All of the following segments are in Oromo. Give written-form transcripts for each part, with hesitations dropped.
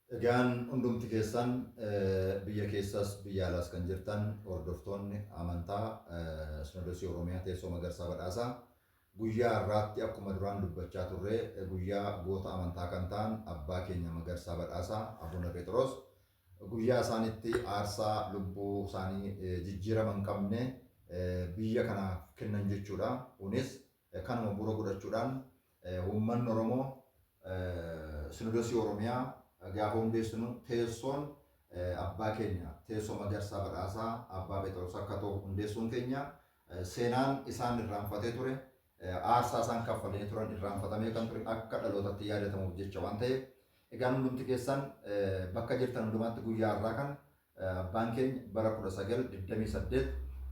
Egaan hundumti keessan biyya keessas biyya alaas kan jirtan hordoftoonni amantaa Sinodosii Oromiyaa teessoo Magarsaa Badhaasaa guyyaa har'aatti akkuma duraan dubbachaa turre guyyaa goota amantaa kan ta'an abbaa keenya Magarsaa Badhaasaa Abuna Phexros guyyaa isaanitti aarsaa lubbuu isaanii jijjiirama hin qabne biyya kanaaf kennan jechuudha. Kunis kanuma bu'uura godhachuudhaan uummanni Oromoo Sinodosii Oromiyaa gaafa hundeessinu teessoon abbaa keenya teessoo Magarsaa Badhaasaa Abbaa Phexros akka ta'u hundeessuun keenya seenaan isaan irraanfatee ture aarsaa isaan kaffalanii turan irraanfatamee kan ture akka dhalootatti yaadatamuuf jecha waan ta'eef egaan hundumti keessan bakka jirtan hundumaatti guyyaa har'aa kana Abbaan keenya bara 1928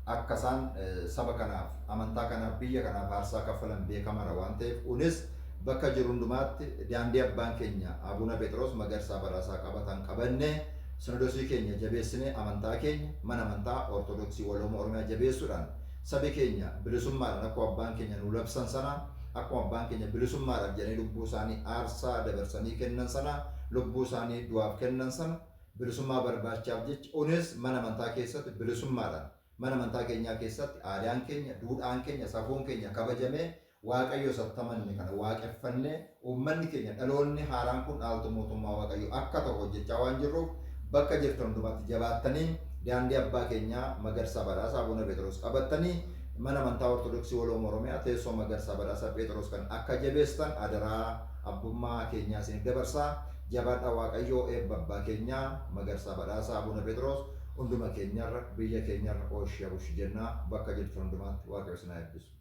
akka isaan saba kanaaf, amantaa kanaaf, biyya kanaaf aarsaa kaffalan beekamaadha waan ta'eef unis bakka jiru hundumaatti daandii abbaan keenya Abuna Phexros Magarsaa Badhaasaa qabatan qabannee Sinodosii keenya jabeessinee amantaa keenya mana amantaa Ortodoksii Walooma Oromiyaa jabeessuudhaan sabi keenya bilisummaadhaan akkuma abbaan keenya nuu labsan sana akkuma abbaan keenya bilisummaadhaaf jedhanii lubbuu isaanii aarsaa dabarsanii kennan sana lubbuu isaanii du'aaf kennan sana bilisummaa barbaachaaf jecha unis mana amantaa keessatti bilisummaadhaan mana amantaa keenyaa keessatti aadaan keenya, duudhaan keenya, safuun keenya kabajamee Waaqayyo isatti amanne kana waaqeffannee uummanni keenya dhaloonni haaraan kun dhaaltuu mootummaa Waaqayyoo akka ta'u hojjechaa waan jirruuf bakka jirtan hundumaatti jabaattanii daandii abbaa keenyaa Magarsaa Badhaasaa Abuna Phexros qabattanii mana amantaa Ortodoksii Walooma Oromiyaa teessoo Magarsaa Badhaasaa Phexros kan akka jabeessitan adaraa abbummaa keenyaa isiniif dabarsaa. Jabaadhaa Waaqayyoo eebba abbaa keenyaa Magarsaa Badhaasaa Abuna Phexros hunduma keenyarra biyya keenyarra ooshi abushi jennaa bakka jirtan hundumaatti Waaqayyo isin haa eebbisu.